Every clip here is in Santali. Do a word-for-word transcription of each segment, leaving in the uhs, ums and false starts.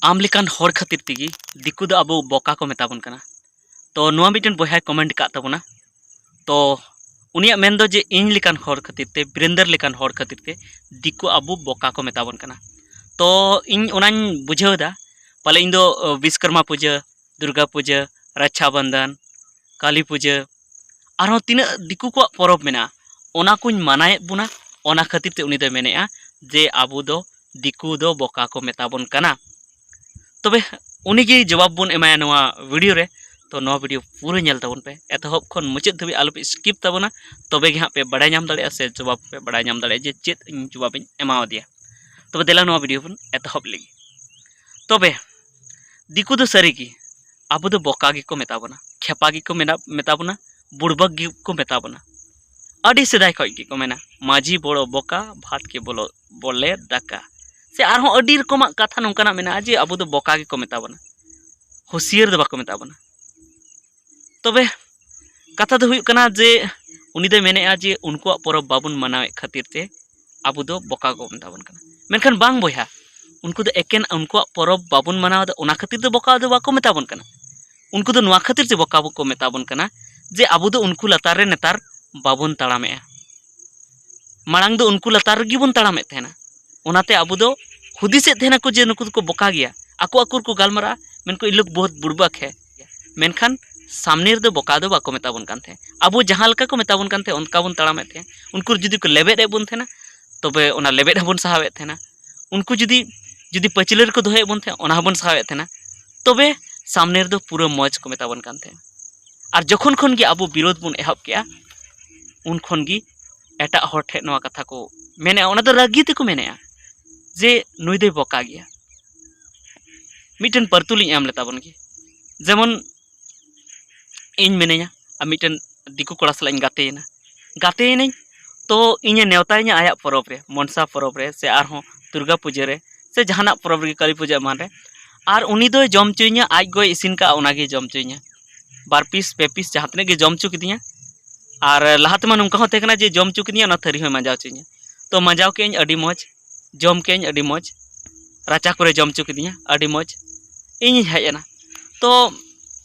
ᱟᱢ ᱞᱮᱠᱟᱱ ᱦᱚᱲ ᱠᱷᱟᱹᱛᱤᱨ ᱛᱮᱜᱮ ᱫᱤᱠᱩ ᱫᱚ ᱟᱵᱚ ᱵᱚᱠᱟ ᱠᱚ ᱢᱮᱛᱟ ᱵᱚᱱ ᱠᱟᱱᱟ᱾ ᱛᱚ ᱱᱚᱣᱟ ᱢᱤᱫᱴᱮᱱ ᱵᱚᱭᱦᱟᱭ ᱠᱚᱢᱮᱱᱴ ᱠᱟᱜ ᱛᱟᱵᱚᱱᱟ᱾ ᱛᱚ ᱩᱱᱤᱭᱟᱜ ᱢᱮᱱ ᱫᱚ ᱡᱮ ᱤᱧ ᱞᱮᱠᱟᱱ ᱦᱚᱲ ᱠᱷᱟᱹᱛᱤᱨ ᱛᱮ, ᱵᱤᱨᱮᱱᱫᱟᱨ ᱞᱮᱠᱟᱱ ᱦᱚᱲ ᱠᱷᱟᱹᱛᱤᱨ ᱛᱮ ᱫᱤᱠᱩ ᱟᱵᱚ ᱵᱚᱠᱟ ᱠᱚ ᱢᱮᱛᱟ ᱵᱚᱱ ᱠᱟᱱᱟ᱾ ᱛᱚ ᱤᱧ ᱚᱱᱟᱧ ᱵᱩᱡᱷᱟᱹᱣ ᱮᱫᱟ, ᱯᱟᱞᱮ ᱤᱧ ᱫᱚ ᱵᱤᱥᱠᱚᱨᱢᱟ ᱯᱩᱡᱟᱹ, ᱫᱩᱨᱜᱟ ᱯᱩᱡᱟᱹ, ᱨᱟᱠᱷᱟ ᱵᱚᱱᱫᱷᱚᱱ, ᱠᱟᱹᱞᱤ ᱯᱩᱡᱟᱹ, ᱟᱨᱦᱚᱸ ᱛᱤᱱᱟᱹᱜ ᱫᱤᱠᱩ ᱠᱚᱣᱟᱜ ᱯᱚᱨᱚᱵᱽ ᱢᱮᱱᱟᱜᱼᱟ, ᱚᱱᱟ ᱠᱚᱧ ᱢᱟᱱᱟᱭᱮᱫ ᱵᱚᱱᱟ᱾ ᱚᱱᱟ ᱠᱷᱟᱹᱛᱤᱨ ᱛᱮ ᱩᱱᱤ ᱫᱚᱭ ᱢᱮᱱᱮᱫᱼᱟ ᱡᱮ ᱟᱵᱚ ᱫᱚ ᱫᱤᱠᱩ ᱫᱚ ᱵᱚᱠᱟ ᱠᱚ ᱢᱮᱛᱟ ᱵᱚᱱ ᱠᱟᱱᱟ᱾ ᱛᱚᱵᱮ ᱩᱱᱤᱜᱮ ᱡᱚᱵᱟᱵ ᱵᱚᱱ ᱮᱢᱟᱭᱟ ᱱᱚᱣᱟ ᱵᱷᱤᱰᱤᱭᱳ ᱨᱮ᱾ ᱛᱚ ᱱᱚᱣᱟ ᱵᱷᱤᱰᱤᱭᱳ ᱯᱩᱨᱟᱹ ᱧᱮᱞ ᱛᱟᱵᱚᱱ ᱯᱮ, ᱮᱛᱚᱦᱚᱵ ᱠᱷᱚᱱ ᱢᱩᱪᱟᱹᱫ ᱫᱷᱟᱹᱵᱤᱡ ᱟᱞᱚᱯᱮ ᱥᱠᱤᱯ ᱛᱟᱵᱚᱱᱟ, ᱛᱚᱵᱮ ᱜᱮ ᱦᱟᱸᱜ ᱯᱮ ᱵᱟᱲᱟᱭ ᱧᱟᱢ ᱫᱟᱲᱮᱭᱟᱜᱼᱟ ᱥᱮ ᱡᱚᱵᱟᱵ ᱯᱮ ᱵᱟᱲᱟᱭ ᱧᱟᱢ ᱫᱟᱲᱮᱭᱟᱜᱼᱟ ᱡᱮ ᱪᱮᱫ ᱤᱧ ᱡᱚᱵᱟᱵ ᱤᱧ ᱮᱢᱟᱣᱟᱫᱮᱭᱟ᱾ ᱛᱚᱵᱮ ᱫᱮᱞᱟ ᱱᱚᱣᱟ ᱵᱷᱤᱰᱤᱭᱳ ᱵᱚᱱ ᱮᱛᱚᱦᱚᱵ ᱞᱮᱜᱮ᱾ ᱛᱚᱵᱮ ᱫᱤᱠᱩ ᱫᱚ ᱥᱟᱹᱨᱤ ᱜᱮ ᱟᱵᱚ ᱫᱚ ᱵᱚᱠᱟ ᱜᱮᱠᱚ ᱢᱮᱛᱟ ᱵᱚᱱᱟ, ᱠᱷᱮᱯᱟ ᱜᱮᱠᱚ ᱢᱮᱱᱟ ᱢᱮᱛᱟ ᱵᱚᱱᱟ, ᱵᱩᱲᱵᱟᱠ ᱜᱮᱠᱚ ᱢᱮᱛᱟ ᱵᱚᱱᱟ᱾ ᱟᱹᱰᱤ ᱥᱮᱫᱟᱭ ᱠᱷᱚᱱ ᱜᱮᱠᱚ ᱢᱮᱱᱟ, ᱢᱟᱹᱡᱷᱤ ᱵᱚᱲᱚ ᱵᱚᱠᱟ, ᱵᱷᱟᱛ ᱠᱮ ᱵᱚᱞᱚ ᱵᱚᱞᱮ ᱫᱟᱠᱟ᱾ ᱥᱮ ᱟᱨᱦᱚᱸ ᱟᱹᱰᱤ ᱨᱚᱠᱚᱢᱟᱜ ᱠᱟᱛᱷᱟ ᱱᱚᱝᱠᱟᱱᱟᱜ ᱢᱮᱱᱟᱜᱼᱟ ᱡᱮ ᱟᱵᱚ ᱫᱚ ᱵᱚᱠᱟ ᱜᱮᱠᱚ ᱢᱮᱛᱟ ᱵᱚᱱᱟ, ᱦᱩᱥᱤᱭᱟᱹᱨ ᱫᱚ ᱵᱟᱠᱚ ᱢᱮᱛᱟ ᱵᱚᱱᱟ᱾ ᱛᱚᱵᱮ ᱠᱟᱛᱷᱟ ᱫᱚ ᱦᱩᱭᱩᱜ ᱠᱟᱱᱟ ᱡᱮ ᱩᱱᱤ ᱫᱚᱭ ᱢᱮᱱᱮᱫᱼᱟ ᱡᱮ ᱩᱱᱠᱩᱣᱟᱜ ᱯᱚᱨᱚᱵᱽ ᱵᱟᱵᱚᱱ ᱢᱟᱱᱟᱣᱮᱫ ᱠᱷᱟᱹᱛᱤᱨ ᱛᱮ ᱟᱵᱚ ᱫᱚ ᱵᱚᱠᱟ ᱠᱚ ᱢᱮᱛᱟ ᱵᱚᱱ ᱠᱟᱱᱟ᱾ ᱢᱮᱱᱠᱷᱟᱱ ᱵᱟᱝ ᱵᱚᱭᱦᱟ, ᱩᱱᱠᱩ ᱫᱚ ᱮᱠᱮᱱ ᱩᱱᱠᱩᱣᱟᱜ ᱯᱚᱨᱚᱵᱽ ᱵᱟᱵᱚᱱ ᱢᱟᱱᱟᱣ ᱮᱫᱟ ᱚᱱᱟ ᱠᱷᱟᱹᱛᱤᱨ ᱛᱮ ᱵᱚᱠᱟ ᱫᱚ ᱵᱟᱠᱚ ᱢᱮᱛᱟ ᱵᱚᱱ ᱠᱟᱱᱟ᱾ ᱩᱱᱠᱩ ᱫᱚ ᱱᱚᱣᱟ ᱠᱷᱟᱹᱛᱤᱨ ᱛᱮ ᱵᱚᱠᱟ ᱠᱚ ᱢᱮᱛᱟ ᱵᱚᱱ ᱠᱟᱱᱟ ᱡᱮ ᱟᱵᱚ ᱫᱚ ᱩᱱᱠᱩ ᱞᱟᱛᱟᱨ ᱨᱮ ᱱᱮᱛᱟᱨ ᱵᱟᱵᱚᱱ ᱛᱟᱲᱟᱢᱮᱜᱼᱟ᱾ ᱢᱟᱲᱟᱝ ᱫᱚ ᱩᱱᱠᱩ ᱞᱟᱛᱟᱨ ᱨᱮᱜᱮ ᱵᱚᱱ ᱛᱟᱲᱟᱢᱮᱫ ᱛᱟᱦᱮᱱᱟ, ᱚᱱᱟᱛᱮ ᱟᱵᱚ ᱫᱚ ᱦᱩᱫᱤᱥᱮᱫ ᱛᱟᱦᱮᱱᱟᱠᱚ ᱡᱮ ᱱᱩᱠᱩ ᱫᱚᱠᱚ ᱵᱚᱠᱟ ᱜᱮᱭᱟ᱾ ᱟᱠᱚ ᱟᱠᱚ ᱨᱮᱠᱚ ᱜᱟᱞᱢᱟᱨᱟᱜᱼᱟ, ᱢᱮᱱᱠᱚ ᱤᱱ ᱞᱳᱜ ᱵᱚᱦᱩᱛ ᱵᱩᱲᱵᱟᱠ ᱦᱮ᱾ ᱢᱮᱱᱠᱷᱟᱱ ᱥᱟᱢᱱᱮ ᱨᱮᱫᱚ ᱵᱚᱠᱟ ᱫᱚ ᱵᱟᱠᱚ ᱢᱮᱛᱟ ᱵᱚᱱ ᱠᱟᱱ ᱛᱟᱦᱮᱸᱫ᱾ ᱟᱵᱚ ᱡᱟᱦᱟᱸ ᱞᱮᱠᱟ ᱠᱚ ᱢᱮᱛᱟ ᱵᱚᱱ ᱠᱟᱱ ᱛᱟᱦᱮᱸᱫ ᱚᱱᱠᱟ ᱵᱚᱱ ᱛᱟᱲᱟᱢᱮᱫ ᱛᱟᱦᱮᱸᱫ᱾ ᱩᱱᱠᱩ ᱡᱩᱫᱤ ᱠᱚ ᱞᱮᱵᱮᱫ ᱮᱫ ᱵᱚᱱ ᱛᱟᱦᱮᱱᱟ, ᱛᱚᱵᱮ ᱚᱱᱟ ᱞᱮᱵᱮᱫ ᱦᱚᱸᱵᱚᱱ ᱥᱟᱦᱟᱣᱮᱫ ᱛᱟᱦᱮᱱᱟ᱾ ᱩᱱᱠᱩ ᱡᱩᱫᱤ ᱡᱩᱫᱤ ᱯᱟᱹᱪᱷᱞᱟᱹ ᱨᱮᱠᱚ ᱫᱚᱦᱚᱭᱮᱫ ᱵᱚᱱ ᱛᱟᱦᱮᱸᱫ ᱚᱱᱟ ᱦᱚᱸᱵᱚᱱ ᱥᱟᱦᱟᱣᱮᱫ ᱛᱟᱦᱮᱱᱟ᱾ ᱛᱚᱵᱮ ᱥᱟᱢᱱᱮ ᱨᱮᱫᱚ ᱯᱩᱨᱟᱹ ᱢᱚᱡᱽ ᱠᱚ ᱢᱮᱛᱟ ᱵᱚᱱ ᱠᱟᱱ ᱛᱟᱦᱮᱸᱫ᱾ ᱟᱨ ᱡᱚᱠᱷᱚᱱ ᱠᱷᱚᱱ ᱜᱮ ᱟᱵᱚ ᱵᱤᱨᱳᱫᱷ ᱵᱚᱱ ᱮᱦᱚᱵ ᱠᱮᱜᱼᱟ, ᱩᱱ ᱠᱷᱚᱱ ᱜᱮ ᱮᱴᱟᱜ ᱦᱚᱲ ᱴᱷᱮᱱ ᱱᱚᱣᱟ ᱠᱟᱛᱷᱟ ᱠᱚ ᱢᱮᱱᱮᱜᱼᱟ, ᱚᱱᱟ ᱫᱚ ᱨᱟᱹᱜᱤ ᱛᱮᱠᱚ ᱢᱮᱱᱮᱜᱼᱟ ᱡᱮ ᱱᱩᱭ ᱫᱚᱭ ᱵᱚᱠᱟ ᱜᱮᱭᱟ᱾ ᱢᱤᱫᱴᱮᱱ ᱯᱟᱹᱨᱛᱩᱞᱤᱧ ᱮᱢ ᱞᱮᱛᱟ ᱵᱚᱱ ᱜᱮ᱾ ᱡᱮᱢᱚᱱ ᱤᱧ ᱢᱤᱱᱟᱹᱧᱟ ᱟᱨ ᱢᱤᱫᱴᱮᱱ ᱫᱤᱠᱩ ᱠᱚᱲᱟ ᱥᱟᱞᱟᱜ ᱤᱧ ᱜᱟᱛᱮᱭᱮᱱᱟ, ᱜᱟᱛᱮᱭᱮᱱᱟᱹᱧ, ᱛᱚ ᱤᱧᱮ ᱱᱮᱣᱛᱟᱭᱤᱧᱟ ᱟᱭᱟᱜ ᱯᱚᱨᱚᱵᱽ ᱨᱮ, ᱢᱚᱱᱥᱟ ᱯᱚᱨᱚᱵᱽ ᱨᱮ ᱥᱮ ᱟᱨᱦᱚᱸ ᱫᱩᱨᱜᱟ ᱯᱩᱡᱟᱹ ᱨᱮ ᱥᱮ ᱡᱟᱦᱟᱱᱟᱜ ᱯᱚᱨᱚᱵᱽ ᱨᱮᱜᱮ, ᱠᱟᱹᱞᱤ ᱯᱩᱡᱟᱹ ᱮᱢᱟᱱ ᱨᱮ, ᱟᱨ ᱩᱱᱤ ᱫᱚᱭ ᱡᱚᱢ ᱦᱚᱪᱚᱭᱤᱧᱟ, ᱟᱡ ᱜᱚᱭ ᱤᱥᱤᱱ ᱠᱟᱜᱼᱟ ᱚᱱᱟᱜᱮ ᱡᱚᱢ ᱦᱚᱪᱚᱭᱤᱧᱟ᱾ ᱵᱟᱨ ᱯᱤᱥ ᱯᱮ ᱯᱤᱥ ᱡᱟᱦᱟᱸ ᱛᱤᱱᱟᱹᱜ ᱜᱮ ᱡᱚᱢ ᱦᱚᱪᱚ ᱠᱤᱫᱤᱧᱟ᱾ ᱟᱨ ᱞᱟᱦᱟ ᱛᱮᱢᱟ ᱱᱚᱝᱠᱟ ᱦᱚᱸ ᱛᱟᱦᱮᱸ ᱠᱟᱱᱟ ᱡᱮ ᱡᱚᱢ ᱦᱚᱪᱚ ᱠᱤᱫᱤᱧᱟ, ᱚᱱᱟ ᱛᱷᱟᱹᱨᱤ ᱦᱚᱸᱭ ᱢᱟᱸᱡᱟᱣ ᱦᱚᱪᱚᱧᱟ᱾ ᱛᱚ ᱢᱟᱸᱡᱟᱣ ᱠᱮᱜᱼᱟᱹᱧ ᱟᱹᱰᱤ ᱢᱚᱡᱽ, ᱡᱚᱢ ᱠᱮᱜᱼᱟᱹᱧ ᱟᱹᱰᱤ ᱢᱚᱡᱽ᱾ ᱨᱟᱪᱟ ᱠᱚᱨᱮ ᱡᱚᱢ ᱦᱚᱪᱚ ᱠᱤᱫᱤᱧᱟ, ᱟᱹᱰᱤ ᱢᱚᱡᱽ᱾ ᱤᱧᱤᱧ ᱦᱮᱡ ᱮᱱᱟ᱾ ᱛᱚ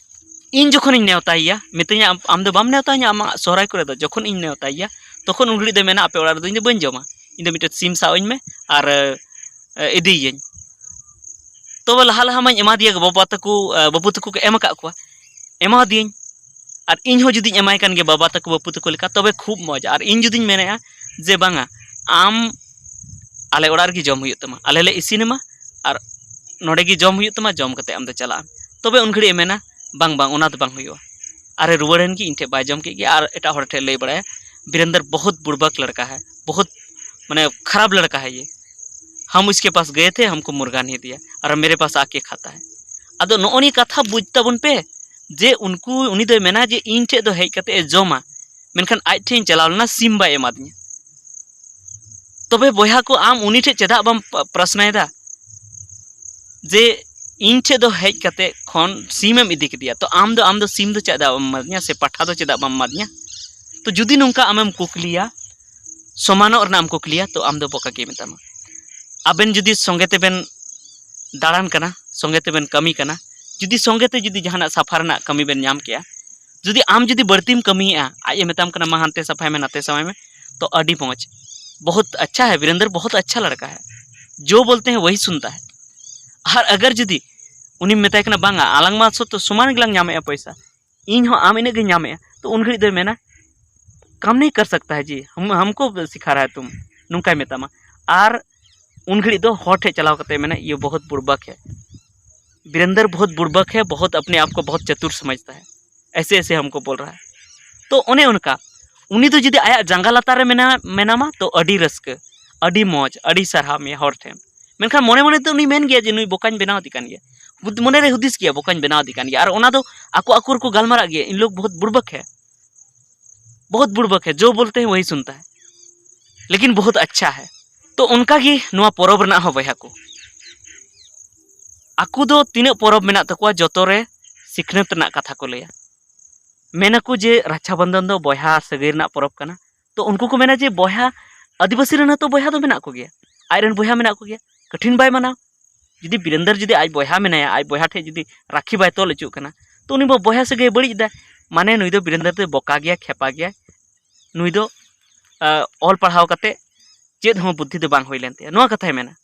ᱤᱧ ᱡᱚᱠᱷᱚᱱᱤᱧ ᱱᱮᱣᱛᱟᱭᱮᱭᱟ, ᱢᱤᱛᱟᱹᱧᱟ, "ᱟᱢ, ᱟᱢ ᱫᱚ ᱵᱟᱢ ᱱᱮᱣᱛᱟᱧᱟ ᱟᱢᱟᱜ ᱥᱚᱦᱨᱟᱭ ᱠᱚᱨᱮ ᱫᱚ?" ᱡᱚᱠᱷᱚᱱ ᱤᱧ ᱱᱮᱣᱛᱟᱭᱮᱭᱟ, ᱛᱚᱠᱷᱚᱱ ᱩᱱ ᱜᱷᱟᱹᱲᱤᱡ ᱫᱚᱭ ᱢᱮᱱᱟ, "ᱟᱯᱮ ᱚᱲᱟᱜ ᱨᱮᱫᱚ ᱤᱧ ᱫᱚ ᱵᱟᱹᱧ ᱡᱚᱢᱟ, ᱤᱧ ᱫᱚ ᱢᱤᱫᱴᱮᱱ ᱥᱤᱢ ᱥᱟᱵ ᱟᱹᱧ ᱢᱮ ᱟᱨ ᱮ, ᱤᱫᱤᱭᱮᱭᱟᱹᱧ᱾" ᱛᱚᱵᱮ ᱞᱟᱦᱟ ᱞᱟᱦᱟ ᱢᱟᱧ ᱮᱢᱟ ᱫᱮᱭᱟ, ᱵᱟᱵᱟ ᱛᱟᱠᱚ, ᱮ, ᱵᱟᱹᱵᱩ ᱛᱟᱠᱚ ᱠᱚ ᱮᱢ ᱟᱠᱟᱫ ᱠᱚᱣᱟ, ᱮᱢᱟ ᱫᱤᱭᱟᱹᱧ᱾ ᱟᱨ ᱤᱧ ᱦᱚᱸ ᱡᱩᱫᱤᱧ ᱮᱢᱟᱭ ᱠᱟᱱ ᱜᱮᱭᱟ ᱵᱟᱵᱟ ᱛᱟᱠᱚ ᱵᱟᱹᱵᱩ ᱛᱟᱠᱚ ᱞᱮᱠᱟ, ᱛᱚᱵᱮ ᱠᱷᱩᱵ ᱢᱚᱡᱽ᱾ ᱟᱨ ᱤᱧ ᱡᱩᱫᱤᱧ ᱢᱮᱱᱮᱫᱼᱟ ᱡᱮ, "ᱵᱟᱝᱟ, ᱟᱢ ᱟᱞᱮ ᱚᱲᱟᱜ ᱨᱮᱜᱮ ᱡᱚᱢ ᱦᱩᱭᱩᱜ ᱛᱟᱢᱟ, ᱟᱞᱮ ᱞᱮ ᱤᱥᱤᱱ ᱟᱢᱟ ᱟᱨ ᱱᱚᱰᱮ ᱜᱮ ᱡᱚᱢ ᱦᱩᱭᱩᱜ ᱛᱟᱢᱟ, ᱡᱚᱢ ᱠᱟᱛᱮ ᱟᱢ ᱫᱚ ᱪᱟᱞᱟᱜ ᱟᱢ", ᱛᱚᱵᱮ ᱩᱱ ᱜᱷᱟᱹᱲᱤᱡ ᱮ ᱢᱮᱱᱟ, "ᱵᱟᱝ, ᱵᱟᱝ, ᱚᱱᱟ ᱫᱚ ᱵᱟᱝ ᱦᱩᱭᱩᱜᱼᱟ᱾" ᱟᱨᱮ ᱨᱩᱣᱟᱹᱲ ᱮᱱ ᱜᱮ, ᱤᱧ ᱴᱷᱮᱱ ᱵᱟᱭ ᱡᱚᱢ ᱠᱮᱫ ᱜᱮ ᱟᱨ ᱮᱴᱟᱜ ᱦᱚᱲ ᱴᱷᱮᱱ ᱞᱟᱹᱭ ᱵᱟᱲᱟᱭᱟ, "ᱵᱤᱨᱮᱱᱫᱨ ᱵᱚᱦᱩᱛ ᱵᱩᱲᱵᱟᱠ ᱞᱟᱲᱠᱟ ᱦᱟᱭ, ᱵᱚᱦᱩᱛ ᱢᱟᱱᱮ ᱠᱷᱟᱨᱟᱯ ᱞᱟᱲᱠᱟ ᱦᱟᱭ ᱭᱮ, ᱦᱟᱢ ᱩᱥᱠᱮ ᱯᱟᱥ ᱜᱟᱭᱮ ᱛᱷᱮ, ᱦᱟᱢᱠᱚ ᱢᱩᱨᱜᱟ ᱱᱟᱦᱤ ᱫᱤᱭᱟ ᱟᱨ ᱢᱮᱨᱮ ᱯᱟᱥ ᱟᱠᱮ ᱠᱷᱟᱛᱟ ᱦᱟᱭ᱾" ᱟᱫᱚ ᱱᱚᱜᱼᱚ ᱱᱤᱭᱟᱹ ᱠᱟᱛᱷᱟ ᱵᱩᱡᱽ ᱛᱟᱵᱚᱱ ᱯᱮ ᱡᱮ ᱩᱱᱠᱩ, ᱩᱱᱤ ᱫᱚᱭ ᱢᱮᱱᱟ ᱡᱮ ᱤᱧ ᱴᱷᱮᱡ ᱫᱚ ᱦᱮᱡ ᱠᱟᱛᱮ ᱮ ᱡᱚᱢᱟ, ᱢᱮᱱᱠᱷᱟᱱ ᱟᱡ ᱴᱷᱮᱡ ᱤᱧ ᱪᱟᱞᱟᱣ ᱞᱮᱱᱟ, ᱥᱤᱢ ᱵᱟᱭ ᱮᱢᱟᱫᱤᱧᱟ᱾ ᱛᱚᱵᱮ ᱵᱚᱭᱦᱟ ᱠᱚ, ᱟᱢ ᱩᱱᱤ ᱴᱷᱮᱡ ᱪᱮᱫᱟᱜ ᱵᱟᱢ ᱯ-, ᱯᱨᱟᱥᱱᱟᱭᱮᱫᱟ ᱡᱮ ᱤᱧ ᱴᱷᱮᱡ ᱫᱚ ᱦᱮᱡ ᱠᱟᱛᱮ ᱠᱷᱚᱱ ᱥᱤᱢᱮᱢ ᱤᱫᱤ ᱠᱮᱫᱮᱭᱟ, ᱛᱚ ᱟᱢ ᱫᱚ, ᱟᱢ ᱫᱚ ᱥᱤᱢ ᱫᱚ ᱪᱮᱫᱟᱜ ᱵᱟᱢ ᱮᱢᱟᱫᱤᱧᱟ ᱥᱮ ᱯᱟᱴᱷᱟ ᱫᱚ ᱪᱮᱫᱟᱜ ᱵᱟᱢ ᱮᱢᱟᱫᱤᱧᱟ? ᱛᱚ ᱡᱩᱫᱤ ᱱᱚᱝᱠᱟ ᱟᱢᱮᱢ ᱠᱩᱠᱞᱤᱭᱟ, ᱥᱚᱢᱟᱱᱚᱜ ᱨᱮᱱᱟᱜ ᱮᱢ ᱠᱩᱠᱞᱤᱭᱟ, ᱛᱚ ᱟᱢ ᱫᱚ ᱵᱚᱠᱟ ᱜᱮ ᱢᱮᱛᱟᱢᱟ᱾ ᱟᱵᱮᱱ ᱡᱩᱫᱤ ᱥᱚᱸᱜᱮ ᱛᱮᱵᱮᱱ ᱫᱟᱬᱟᱱ ᱠᱟᱱᱟ, ᱥᱚᱸᱜᱮ ᱛᱮᱵᱮᱱ ᱠᱟᱹᱢᱤ ᱠᱟᱱᱟ, ᱡᱩᱫᱤ ᱥᱚᱸᱜᱮ ᱛᱮ ᱡᱩᱫᱤ ᱡᱟᱦᱟᱱᱟᱜ ᱥᱟᱯᱷᱟ ᱨᱮᱱᱟᱜ ᱠᱟᱹᱢᱤ ᱵᱮᱱ ᱧᱟᱢ ᱠᱮᱜᱼᱟ, ᱡᱩᱫᱤ ᱟᱢ ᱡᱩᱫᱤ ᱵᱟᱹᱲᱛᱤᱢ ᱠᱟᱹᱢᱤᱭᱮᱜᱼᱟ, ᱟᱡ ᱮ ᱢᱮᱛᱟᱢ ᱠᱟᱱᱟ, "ᱢᱟ ᱦᱟᱱᱛᱮ ᱥᱟᱯᱷᱟᱭ ᱢᱮ, ᱱᱟᱛᱮ ᱥᱟᱯᱷᱟᱭ ᱢᱮ", ᱛᱚ ᱟᱹᱰᱤ ᱢᱚᱡᱽ, ᱵᱚᱦᱩᱛ ᱟᱪᱪᱷᱟ ᱦᱟᱭ ᱵᱤᱨᱮᱱᱫᱨ, ᱵᱚᱦᱩᱛ ᱟᱪᱪᱷᱟ ᱞᱟᱲᱠᱟ ᱦᱟᱭ, ᱡᱳ ᱵᱚᱞᱛᱮ ᱦᱮᱸ ᱣᱟᱦᱤ ᱥᱩᱱᱛᱟ ᱦᱟᱭ᱾ ᱟᱨ ᱟᱜᱟᱨ ᱡᱩᱫᱤ ᱩᱱᱤᱢ ᱢᱮᱛᱟᱭ ᱠᱟᱱᱟ, "ᱵᱟᱝᱟ, ᱟᱞᱟᱝ ᱢᱟ ᱥᱚᱛᱚ ᱥᱚᱢᱟᱱ ᱜᱮᱞᱟᱝ ᱧᱟᱢᱮᱜᱼᱟ ᱯᱚᱭᱥᱟ, ᱤᱧ ᱦᱚᱸ ᱟᱢ ᱤᱱᱟᱹᱜ ᱜᱤᱧ ᱧᱟᱢᱮᱜᱼᱟ", ᱛᱚ ᱩᱱ ᱜᱷᱟᱹᱲᱤᱡ ᱫᱚᱭ ᱢᱮᱱᱟ, "ᱠᱟᱢ ᱱᱟᱦᱤ ᱠᱟᱨ ᱥᱟᱠᱛᱟ ᱦᱟᱭ ᱡᱤ, ᱦᱟᱢ, ᱦᱟᱢᱠᱚ ᱥᱤᱠᱷᱟ ᱨᱟᱦᱟ ᱦᱟᱭ ᱛᱩᱢ", ᱱᱚᱝᱠᱟᱭ ᱢᱮᱛᱟᱢᱟ᱾ ᱟᱨ ᱩᱱ ᱜᱷᱟᱹᱲᱤᱡ ᱫᱚ ᱦᱚᱲ ᱴᱷᱮᱡ ᱪᱟᱞᱟᱣ ᱠᱟᱛᱮ ᱢᱮᱱᱟ, "ᱤᱭᱟᱹ ᱵᱚᱦᱩᱛ ᱵᱩᱲᱵᱟᱠ ᱦᱮ, ᱵᱤᱨᱮᱱᱫᱨ ᱵᱚᱦᱩᱛ ᱵᱩᱲᱵᱟᱠ ᱦᱮ, ᱵᱚᱦᱩᱛ ᱟᱯᱱᱮ ᱟᱯ ᱠᱚ ᱵᱚᱦᱩᱛ ᱪᱟᱛᱩᱨ ᱥᱚᱢᱟᱡᱽᱛᱟ ᱦᱮ, ᱮᱥᱮ ᱮᱥᱮ ᱦᱟᱢᱠᱚ ᱵᱚᱞ ᱨᱟᱦᱟ ᱦᱮ᱾" ᱛᱚ ᱚᱱᱮ ᱚᱱᱠᱟ ᱩᱱᱤ ᱫᱚ ᱡᱩᱫᱤ ᱟᱭᱟᱜ ᱡᱟᱸᱜᱟ ᱞᱟᱛᱟᱨ ᱨᱮ ᱢᱮᱱᱟ-, ᱢᱮᱱᱟᱢᱟ, ᱛᱚ ᱟᱹᱰᱤ ᱨᱟᱹᱥᱠᱟᱹ, ᱟᱹᱰᱤ ᱢᱚᱡᱽ, ᱟᱹᱰᱤ ᱥᱟᱨᱦᱟᱣ ᱢᱮᱭᱟ ᱦᱚᱲ ᱴᱷᱮᱱ᱾ ᱢᱮᱱᱠᱷᱟᱱ ᱢᱚᱱᱮ ᱢᱚᱱᱮ ᱛᱮ ᱩᱱᱤ ᱢᱮᱱ ᱜᱮᱭᱟ ᱡᱮ, "ᱱᱩᱭ ᱵᱚᱠᱟᱧ ᱵᱮᱱᱟᱣ ᱫᱮ ᱠᱟᱱ ᱜᱮᱭᱟ", ᱵᱩᱫ-, ᱢᱚᱱᱮ ᱨᱮ ᱦᱩᱫᱤᱥ ᱜᱮᱭᱟ, "ᱵᱚᱠᱟᱧ ᱵᱮᱱᱟᱣ ᱫᱮ ᱠᱟᱱ ᱜᱮᱭᱟ", ᱟᱨ ᱚᱱᱟ ᱫᱚ ᱟᱠᱚ ᱟᱠᱚ ᱨᱮᱠᱚ ᱜᱟᱞᱢᱟᱨᱟᱜ ᱜᱮᱭᱟ, "ᱤᱱ ᱞᱳᱜ ᱵᱚᱦᱩᱛ ᱵᱩᱲᱵᱟᱠ ᱦᱮ, ᱵᱚᱦᱩᱛ ᱵᱩᱲᱵᱟᱠ ᱦᱮ, ᱡᱳ ᱵᱚᱞᱛᱮ ᱦᱮ ᱣᱟᱦᱤ ᱥᱩᱱᱛᱟ ᱦᱮ, ᱞᱮᱠᱤᱱ ᱵᱚᱦᱩᱛ ᱟᱪᱪᱷᱟ ᱦᱮ᱾" ᱛᱚ ᱚᱱᱠᱟ ᱜᱮ ᱱᱚᱣᱟ ᱯᱚᱨᱚᱵᱽ ᱨᱮᱱᱟᱜ ᱦᱚᱸ ᱵᱚᱭᱦᱟ ᱠᱚ, ᱟᱠᱚ ᱫᱚ ᱛᱤᱱᱟᱹᱜ ᱯᱚᱨᱚᱵᱽ ᱢᱮᱱᱟᱜ ᱛᱟᱠᱚᱣᱟ, ᱡᱚᱛᱚ ᱨᱮ ᱥᱤᱠᱷᱱᱟᱹᱛ ᱨᱮᱱᱟᱜ ᱠᱟᱛᱷᱟ ᱠᱚ ᱞᱟᱹᱭᱟ᱾ ᱢᱮᱱᱟᱠᱚ ᱡᱮ ᱨᱟᱠᱷᱟ ᱵᱚᱱᱫᱷᱚᱱ ᱫᱚ ᱵᱚᱭᱦᱟ ᱥᱟᱹᱜᱟᱹᱭ ᱨᱮᱱᱟᱜ ᱯᱚᱨᱚᱵᱽ ᱠᱟᱱᱟ᱾ ᱛᱚ ᱩᱱᱠᱩ ᱠᱚ ᱢᱮᱱᱟ ᱡᱮ ᱵᱚᱭᱦᱟ, ᱟᱹᱫᱤᱵᱟᱹᱥᱤ ᱨᱮᱱ ᱦᱚᱸᱛᱚ ᱵᱚᱭᱦᱟ ᱫᱚ ᱢᱮᱱᱟᱜ ᱠᱚᱜᱮᱭᱟ, ᱟᱡ ᱨᱮᱱ ᱵᱚᱭᱦᱟ ᱢᱮᱱᱟᱜ ᱠᱚᱜᱮᱭᱟ, ᱠᱟᱴᱷᱤᱱ ᱵᱟᱭ ᱢᱟᱱᱟᱣ, ᱡᱩᱫᱤ ᱵᱤᱨᱮᱱᱫᱟᱨ ᱡᱩᱫᱤ ᱟᱡ ᱵᱚᱭᱦᱟ ᱢᱮᱱᱟᱭᱟ, ᱟᱡ ᱵᱚᱭᱦᱟ ᱴᱷᱮᱱ ᱡᱩᱫᱤ ᱨᱟᱠᱷᱤ ᱵᱟᱭ ᱛᱚᱞ ᱦᱚᱪᱚᱜ ᱠᱟᱱᱟ, ᱛᱚ ᱩᱱᱤ ᱵᱚ ᱵᱚᱭᱦᱟ ᱥᱟᱹᱜᱟᱹᱭ ᱵᱟᱹᱲᱤᱡ ᱮᱫᱟ᱾ ᱢᱟᱱᱮ ᱱᱩᱭ ᱫᱚ ᱵᱤᱨᱮᱱᱫᱟᱨ ᱫᱚ ᱵᱚᱠᱟ ᱜᱮᱭᱟ, ᱠᱷᱮᱯᱟ ᱜᱮᱭᱟ, ᱱᱩᱭ ᱫᱚ ᱚᱞ ᱯᱟᱲᱦᱟᱣ ᱠᱟᱛᱮ ᱪᱮᱫ ᱦᱚᱸ ᱵᱩᱫᱽᱫᱷᱤ ᱫᱚ ᱵᱟᱝ ᱦᱩᱭ ᱞᱮᱱ ᱛᱟᱭᱟ, ᱱᱚᱣᱟ ᱠᱟᱛᱷᱟᱭ ᱢᱮᱱᱟ᱾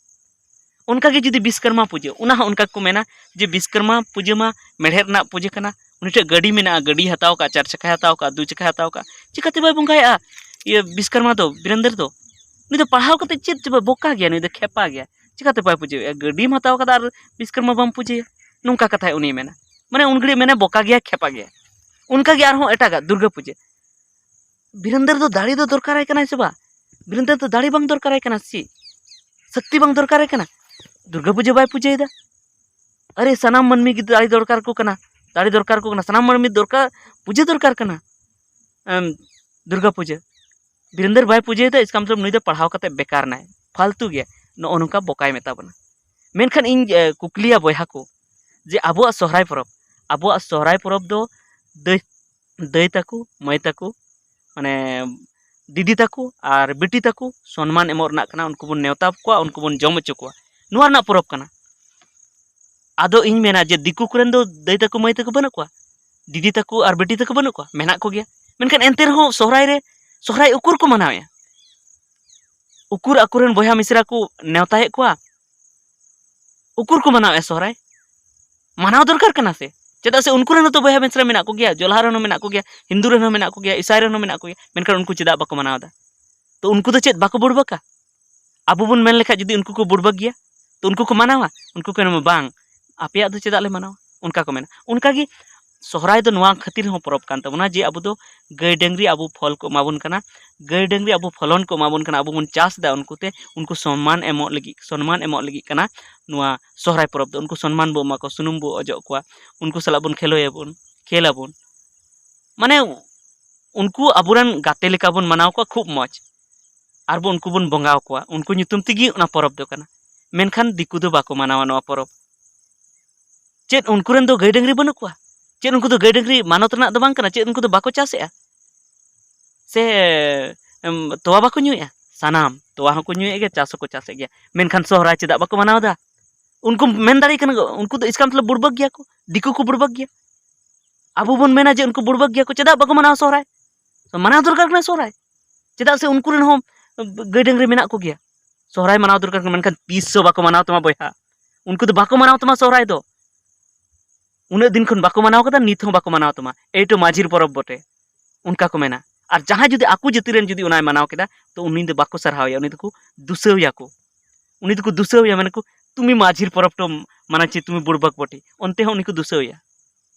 ᱚᱱᱠᱟᱜᱮ ᱡᱩᱫᱤ ᱵᱤᱥᱠᱚᱨᱢᱟ ᱯᱩᱡᱟᱹ, ᱚᱱᱟ ᱦᱚᱸ ᱚᱱᱠᱟ ᱜᱮᱠᱚ ᱢᱮᱱᱟ ᱡᱮ ᱵᱤᱥᱠᱚᱨᱢᱟ ᱯᱩᱡᱟᱹ ᱢᱟ ᱢᱮᱲᱦᱮᱫ ᱨᱮᱱᱟᱜ ᱯᱩᱡᱟᱹ ᱠᱟᱱᱟ, ᱩᱱᱤ ᱴᱷᱮᱱ ᱜᱟᱹᱰᱤ ᱢᱮᱱᱟᱜᱼᱟ, ᱜᱟᱹᱰᱤ ᱦᱟᱛᱟᱣ ᱠᱟᱜᱼᱟ, ᱪᱟᱨ ᱪᱟᱠᱟᱭ ᱦᱟᱛᱟᱣ ᱠᱟᱜᱼᱟ, ᱫᱩ ᱪᱟᱠᱟᱭ ᱦᱟᱛᱟᱣ ᱠᱟᱜᱼᱟ, ᱪᱤᱠᱟᱹᱛᱮ ᱵᱟᱭ ᱵᱚᱸᱜᱟᱭᱮᱜᱼᱟ ᱤᱭᱟᱹ ᱵᱤᱥᱠᱚᱨᱢᱟ ᱫᱚ, ᱵᱤᱨᱮᱱᱫᱟᱨ ᱫᱚ? ᱩᱱᱤ ᱫᱚ ᱯᱟᱲᱦᱟᱣ ᱠᱟᱛᱮ ᱪᱮᱫ ᱪᱚ ᱵᱚᱠᱟ ᱜᱮᱭᱟ, ᱱᱩᱭ ᱫᱚ ᱠᱷᱮᱯᱟ ᱜᱮᱭᱟ, ᱪᱤᱠᱟᱹᱛᱮ ᱵᱟᱭ ᱯᱩᱡᱟᱹᱭᱮᱜᱼᱟ? ᱜᱟᱹᱰᱤᱢ ᱦᱟᱛᱟᱣ ᱠᱟᱫᱟ ᱟᱨ ᱵᱤᱥᱠᱚᱨᱢᱟ ᱵᱟᱢ ᱯᱩᱡᱟᱹᱭᱟ, ᱱᱚᱝᱠᱟ ᱠᱟᱛᱷᱟᱭ ᱩᱱᱤᱭ ᱢᱮᱱᱟ᱾ ᱢᱟᱱᱮ ᱩᱱ ᱜᱷᱟᱹᱲᱤᱡ ᱢᱮᱱᱟ ᱵᱚᱠᱟ ᱜᱮᱭᱟ, ᱠᱷᱮᱯᱟ ᱜᱮᱭᱟ᱾ ᱚᱱᱠᱟᱜᱮ ᱟᱨᱦᱚᱸ ᱮᱴᱟᱜᱟᱜ ᱫᱩᱨᱜᱟᱹ ᱯᱩᱡᱟᱹ, ᱵᱤᱨᱮᱱᱫᱟᱨ ᱫᱚ ᱫᱟᱲᱮ ᱫᱚ ᱫᱚᱨᱠᱟᱨᱟᱭ ᱠᱟᱱᱟᱭ ᱥᱮ ᱵᱟᱝ? ᱵᱤᱨᱮᱱᱫᱟᱨ ᱫᱚ ᱫᱟᱲᱮ ᱵᱟᱝ ᱫᱚᱨᱠᱟᱨᱟᱭ ᱠᱟᱱᱟ ᱥᱮ? ᱥᱚᱠᱛᱤ ᱵᱟᱝ ᱫᱚᱨᱠᱟᱨᱟᱭ ᱠᱟᱱᱟ? ᱫᱩᱨᱜᱟᱹ ᱯᱩᱡᱟᱹ ᱵᱟᱭ ᱯᱩᱡᱟᱹᱭᱮᱫᱟ᱾ ᱟᱨᱮ, ᱥᱟᱱᱟᱢ ᱢᱟᱹᱱᱢᱤ ᱜᱮ ᱫᱟᱲᱮ ᱫᱚᱨᱠᱟᱨ ᱠᱚ ᱠᱟᱱᱟ, ᱫᱟᱲᱮ ᱫᱚᱨᱠᱟᱨ ᱠᱚ ᱠᱟᱱᱟ, ᱥᱟᱱᱟᱢ ᱢᱟᱹᱱᱢᱤ ᱫᱚᱨᱠᱟᱨ, ᱯᱩᱡᱟᱹ ᱫᱚᱨᱠᱟᱨ ᱠᱟᱱᱟ᱾ ᱮᱢ, ᱫᱩᱨᱜᱟ ᱯᱩᱡᱟᱹ᱾ ᱵᱤᱨᱮᱱᱫᱟᱨ ᱵᱟᱭ ᱯᱩᱡᱟᱹᱭᱮᱫᱟ, ᱤᱥᱠᱟ ᱢᱚᱛᱞᱚᱵ ᱱᱩᱭ ᱫᱚ ᱯᱟᱲᱦᱟᱣ ᱠᱟᱛᱮ ᱵᱮᱠᱟᱨ ᱱᱟᱭ, ᱯᱷᱟᱞᱛᱩ ᱜᱮᱭᱟ, ᱱᱚᱜᱼᱚ ᱱᱚᱝᱠᱟ ᱵᱚᱠᱟᱭ ᱢᱮᱛᱟ ᱵᱚᱱᱟ᱾ ᱢᱮᱱᱠᱷᱟᱱ ᱤᱧ, ᱮ, ᱠᱩᱠᱞᱤᱭᱟ ᱵᱚᱭᱦᱟ ᱠᱚ, ᱡᱮ ᱟᱵᱚᱣᱟᱜ ᱥᱚᱦᱨᱟᱭ ᱯᱚᱨᱚᱵᱽ, ᱟᱵᱚᱣᱟᱜ ᱥᱚᱦᱨᱟᱭ ᱯᱚᱨᱚᱵᱽ ᱫᱚ ᱫᱟᱹᱭ, ᱫᱟᱹᱭ ᱛᱟᱠᱚ, ᱢᱟᱹᱭ ᱛᱟᱠᱚ, ᱢᱟᱱᱮ ᱫᱤᱫᱤ ᱛᱟᱠᱚ ᱟᱨ ᱵᱤᱴᱤ ᱛᱟᱠᱚ ᱥᱚᱱᱢᱟᱱ ᱮᱢᱚᱜ ᱨᱮᱱᱟᱜ ᱠᱟᱱᱟ, ᱩᱱᱠᱩ ᱵᱚᱱ ᱱᱮᱣᱛᱟ ᱠᱚᱣᱟ, ᱩᱱᱠᱩ ᱵᱚᱱ ᱡᱚᱢ ᱦᱚᱪᱚ ᱠᱚᱣᱟ, ᱱᱚᱣᱟ ᱨᱮᱱᱟᱜ ᱯᱚᱨᱚᱵᱽ ᱠᱟᱱᱟ᱾ ᱟᱫᱚ ᱤᱧ ᱢᱮᱱᱟ ᱡᱮ ᱫᱤᱠᱩ ᱠᱚᱨᱮᱱ ᱫᱚ ᱫᱟᱹᱭ ᱛᱟᱠᱚ ᱢᱟᱹᱭ ᱛᱟᱠᱚ ᱵᱟᱹᱱᱩᱜ ᱠᱚᱣᱟ, ᱫᱤᱫᱤ ᱛᱟᱠᱚ ᱟᱨ ᱵᱤᱴᱤ ᱛᱟᱠᱚ ᱵᱟᱹᱱᱩᱜ ᱠᱚᱣᱟ? ᱢᱮᱱᱟᱜ ᱠᱚᱜᱮᱭᱟ᱾ ᱢᱮᱱᱠᱷᱟᱱ ᱮᱱᱛᱮ ᱨᱮᱦᱚᱸ ᱥᱚᱦᱨᱟᱭ ᱨᱮ, ᱥᱚᱦᱨᱟᱭ ᱩᱠᱩᱨ ᱠᱚ ᱢᱟᱱᱟᱣᱮᱫᱼᱟ? ᱩᱠᱩᱨ ᱟᱠᱚᱨᱮᱱ ᱵᱚᱭᱦᱟ ᱢᱤᱥᱨᱟ ᱠᱚ ᱱᱮᱣᱛᱟᱭᱮᱫ ᱠᱚᱣᱟ? ᱩᱠᱩᱨ ᱠᱚ ᱢᱟᱱᱟᱣᱮᱫᱼᱟ ᱥᱚᱦᱨᱟᱭ? ᱢᱟᱱᱟᱣ ᱫᱚᱨᱠᱟᱨ ᱠᱟᱱᱟ ᱥᱮ? ᱪᱮᱫᱟᱜ ᱥᱮ ᱩᱱᱠᱩ ᱨᱮᱱ ᱦᱚᱸᱛᱚ ᱵᱚᱭᱦᱟ ᱢᱤᱥᱨᱟ ᱢᱮᱱᱟᱜ ᱠᱚᱜᱮᱭᱟ, ᱡᱚᱞᱦᱟ ᱨᱮᱱ ᱦᱚᱸ ᱢᱮᱱᱟᱜ ᱠᱚᱜᱮᱭᱟ, ᱦᱤᱱᱫᱩ ᱨᱮᱱ ᱦᱚᱸ ᱢᱮᱱᱟᱜ ᱠᱚᱜᱮᱭᱟ, ᱤᱥᱟᱭ ᱨᱮᱱ ᱦᱚᱸ ᱢᱮᱱᱟᱜ ᱠᱚᱜᱮᱭᱟ, ᱢᱮᱱᱠᱷᱟᱱ ᱩᱱᱠᱩ ᱪᱮᱫᱟᱜ ᱵᱟᱠᱚ ᱢᱟᱱᱟᱣ ᱮᱫᱟ? ᱛᱚ ᱩᱱᱠᱩ ᱫᱚ ᱪᱮᱫ ᱵᱟᱠᱚ ᱵᱩᱲᱵᱟᱠᱟ? ᱟᱵᱚ ᱵᱚᱱ ᱢᱮᱱ ᱞᱮᱠᱷᱟᱡ ᱡᱩᱫᱤ ᱩᱱᱠᱩ ᱠᱚ ᱵᱩᱲᱵᱟᱠ ᱜᱮᱭᱟ, ᱛᱚ ᱩᱱᱠᱩ ᱠᱚ ᱢᱟᱱᱟᱣᱟ? ᱩᱱᱠᱩ ᱠᱚ ᱢᱮᱱᱟ, "ᱵᱟᱝ, ᱟᱯᱮᱭᱟᱜ ᱫᱚ ᱪᱮᱫᱟᱜ ᱞᱮ ᱢᱟᱱᱟᱣᱟ?" ᱚᱱᱠᱟ ᱠᱚ ᱢᱮᱱᱟ᱾ ᱚᱱᱠᱟᱜᱮ ᱥᱚᱦᱨᱟᱭ ᱫᱚ ᱱᱚᱣᱟ ᱠᱷᱟᱹᱛᱤᱨ ᱦᱚᱸ ᱯᱚᱨᱚᱵᱽ ᱠᱟᱱ ᱛᱟᱵᱚᱱᱟ ᱡᱮ ᱟᱵᱚ ᱫᱚ ᱜᱟᱹᱭ ᱰᱟᱹᱝᱨᱤ ᱟᱵᱚ ᱯᱷᱚᱞ ᱠᱚ ᱮᱢᱟ ᱵᱚᱱ ᱠᱟᱱᱟ, ᱜᱟᱹᱭ ᱰᱟᱹᱝᱨᱤ ᱟᱵᱚ ᱯᱷᱚᱞᱚᱱ ᱠᱚ ᱮᱢᱟ ᱵᱚᱱ ᱠᱟᱱᱟ, ᱟᱵᱚ ᱵᱚᱱ ᱪᱟᱥ ᱮᱫᱟ, ᱩᱱᱠᱩ ᱛᱮ, ᱩᱱᱠᱩ ᱥᱚᱱᱢᱟᱱ ᱮᱢᱚᱜ ᱞᱟᱹᱜᱤᱫ, ᱥᱚᱱᱢᱟᱱ ᱮᱢᱚᱜ ᱞᱟᱹᱜᱤᱫ ᱠᱟᱱᱟ ᱱᱚᱣᱟ ᱥᱚᱦᱨᱟᱭ ᱯᱚᱨᱚᱵᱽ ᱫᱚ᱾ ᱩᱱᱠᱩ ᱥᱚᱱᱢᱟᱱ ᱵᱚ ᱮᱢᱟ ᱠᱚᱣᱟ, ᱥᱩᱱᱩᱢ ᱵᱚ ᱚᱡᱚᱜ ᱠᱚᱣᱟ, ᱩᱱᱠᱩ ᱥᱟᱞᱟᱜ ᱵᱚᱱ ᱠᱷᱮᱞᱳᱭᱟᱵᱚᱱ, ᱠᱷᱮᱞ ᱟᱵᱚᱱ᱾ ᱢᱟᱱᱮ ᱩᱱᱠᱩ ᱟᱵᱚᱨᱮᱱ ᱜᱟᱛᱮ ᱞᱮᱠᱟ ᱵᱚᱱ ᱢᱟᱱᱟᱣ ᱠᱚᱣᱟ, ᱠᱷᱩᱵ ᱢᱚᱡᱽ᱾ ᱟᱨ ᱵᱚ ᱩᱱᱠᱩ ᱵᱚᱱ ᱵᱚᱸᱜᱟ ᱟᱠᱚᱣᱟ, ᱩᱱᱠᱩ ᱧᱩᱛᱩᱢ ᱛᱮᱜᱮ ᱚᱱᱟ ᱯᱚᱨᱚᱵᱽ ᱫᱚ ᱠᱟᱱᱟ᱾ ᱢᱮᱱᱠᱷᱟᱱ ᱫᱤᱠᱩ ᱫᱚ ᱵᱟᱠᱚ ᱢᱟᱱᱟᱣᱟ ᱱᱚᱣᱟ ᱯᱚᱨᱚᱵᱽ᱾ ᱪᱮᱫ ᱩᱱᱠᱩ ᱨᱮᱱ ᱫᱚ ᱜᱟᱹᱭ ᱰᱟᱹᱝᱨᱤ ᱵᱟᱹᱱᱩᱜ ᱠᱚᱣᱟ? ᱪᱮᱫ ᱩᱱᱠᱩ ᱫᱚ ᱜᱟᱹᱭ ᱰᱟᱹᱝᱨᱤ ᱢᱟᱱᱚᱛ ᱨᱮᱱᱟᱜ ᱫᱚ ᱵᱟᱝ ᱠᱟᱱᱟ? ᱪᱮᱫ ᱩᱱᱠᱩ ᱫᱚ ᱵᱟᱠᱚ ᱪᱟᱥᱮᱜᱼᱟ? ᱥᱮ, ᱮᱢ, ᱛᱚᱣᱟ ᱵᱟᱠᱚ ᱧᱩᱭᱮᱜᱼᱟ? ᱥᱟᱱᱟᱢ ᱛᱚᱣᱟ ᱦᱚᱸᱠᱚ ᱧᱩᱭᱮᱫ ᱜᱮᱭᱟ, ᱪᱟᱥ ᱦᱚᱸᱠᱚ ᱪᱟᱥᱮᱫ ᱜᱮᱭᱟ᱾ ᱢᱮᱱᱠᱷᱟᱱ ᱥᱚᱦᱨᱟᱭ ᱪᱮᱫᱟᱜ ᱵᱟᱠᱚ ᱢᱟᱱᱟᱣ ᱮᱫᱟ? ᱩᱱᱠᱩ ᱢᱮᱱ ᱫᱟᱲᱮᱭᱟᱜ ᱠᱟᱱᱟ ᱠᱚ, ᱩᱱᱠᱩ ᱫᱚ ᱤᱥᱠᱟ ᱢᱚᱛᱞᱚᱵ ᱵᱩᱲᱵᱟᱠ ᱜᱮᱭᱟ ᱠᱚ, ᱫᱤᱠᱩ ᱠᱚ ᱵᱩᱲᱵᱟᱠ ᱜᱮᱭᱟ᱾ ᱟᱵᱚ ᱵᱚᱱ ᱢᱮᱱᱟ ᱡᱮ ᱩᱱᱠᱩ ᱵᱩᱲᱵᱟᱠ ᱜᱮᱭᱟ ᱠᱚ, ᱪᱮᱫᱟᱜ ᱵᱟᱠᱚ ᱢᱟᱱᱟᱣᱟ ᱥᱚᱦᱨᱟᱭ? ᱢᱟᱱᱟᱣ ᱫᱚᱨᱠᱟᱨ ᱠᱟᱱᱟ ᱥᱚᱦᱨᱟᱭ᱾ ᱪᱮᱫᱟᱜ ᱥᱮ ᱩᱱᱠᱩ ᱨᱮᱱ ᱦᱚᱸ ᱜᱟᱹᱭ ᱰᱟᱹᱝᱨᱤ ᱢᱮᱱᱟᱜ ᱠᱚᱜᱮᱭᱟ᱾ ᱥᱚᱦᱨᱟᱭ ᱢᱟᱱᱟᱣ ᱫᱚᱨᱠᱟᱨ ᱠᱟᱱᱟ, ᱢᱮᱱᱠᱷᱟᱱ ᱛᱤᱥ ᱦᱚᱸ ᱵᱟᱠᱚ ᱢᱟᱱᱟᱣ ᱛᱟᱢᱟ ᱵᱚᱭᱦᱟ᱾ ᱩᱱᱠᱩ ᱫᱚ ᱵᱟᱠᱚ ᱢᱟᱱᱟᱣ ᱛᱟᱢᱟ ᱥᱚᱦᱨᱟᱭ ᱫᱚ᱾ ᱩᱱᱟᱹᱜ ᱫᱤᱱ ᱠᱷᱚᱱ ᱵᱟᱠᱚ ᱢᱟᱱᱟᱣ ᱠᱟᱫᱟ, ᱱᱤᱛ ᱦᱚᱸ ᱵᱟᱠᱚ ᱢᱟᱱᱟᱣ ᱛᱟᱢᱟ᱾ ᱮᱭᱴᱩ ᱢᱟᱹᱡᱷᱤᱨ ᱯᱚᱨᱚᱵᱽ ᱵᱚᱴᱮ, ᱚᱱᱠᱟ ᱠᱚ ᱢᱮᱱᱟ᱾ ᱟᱨ ᱡᱟᱦᱟᱸᱭ ᱡᱩᱫᱤ ᱟᱠᱚ ᱡᱟᱹᱛᱤ ᱨᱮᱱ ᱡᱩᱫᱤ ᱚᱱᱟᱭ ᱢᱟᱱᱟᱣ ᱠᱮᱫᱟ, ᱛᱚ ᱩᱱᱤ ᱫᱚ ᱵᱟᱠᱚ ᱥᱟᱨᱦᱟᱣᱮᱭᱟ, ᱩᱱᱤ ᱫᱚᱠᱚ ᱫᱩᱥᱟᱹᱣᱮᱭᱟ ᱠᱚ᱾ ᱩᱱᱤ ᱫᱚᱠᱚ ᱫᱩᱥᱟᱹᱣᱮᱭᱟ, ᱢᱮᱱᱟᱠᱚ, "ᱛᱩᱢᱤ ᱢᱟᱹᱡᱷᱤᱨ ᱯᱚᱨᱚᱵᱽ ᱴᱚ ᱢᱟᱱᱟᱣ ᱪᱮ, ᱛᱩᱢᱤ ᱵᱩᱲᱵᱟᱠ ᱵᱚᱴᱮ", ᱚᱱᱛᱮ ᱦᱚᱸ ᱩᱱᱤ ᱠᱚ ᱫᱩᱥᱟᱹᱣᱮᱭᱟ᱾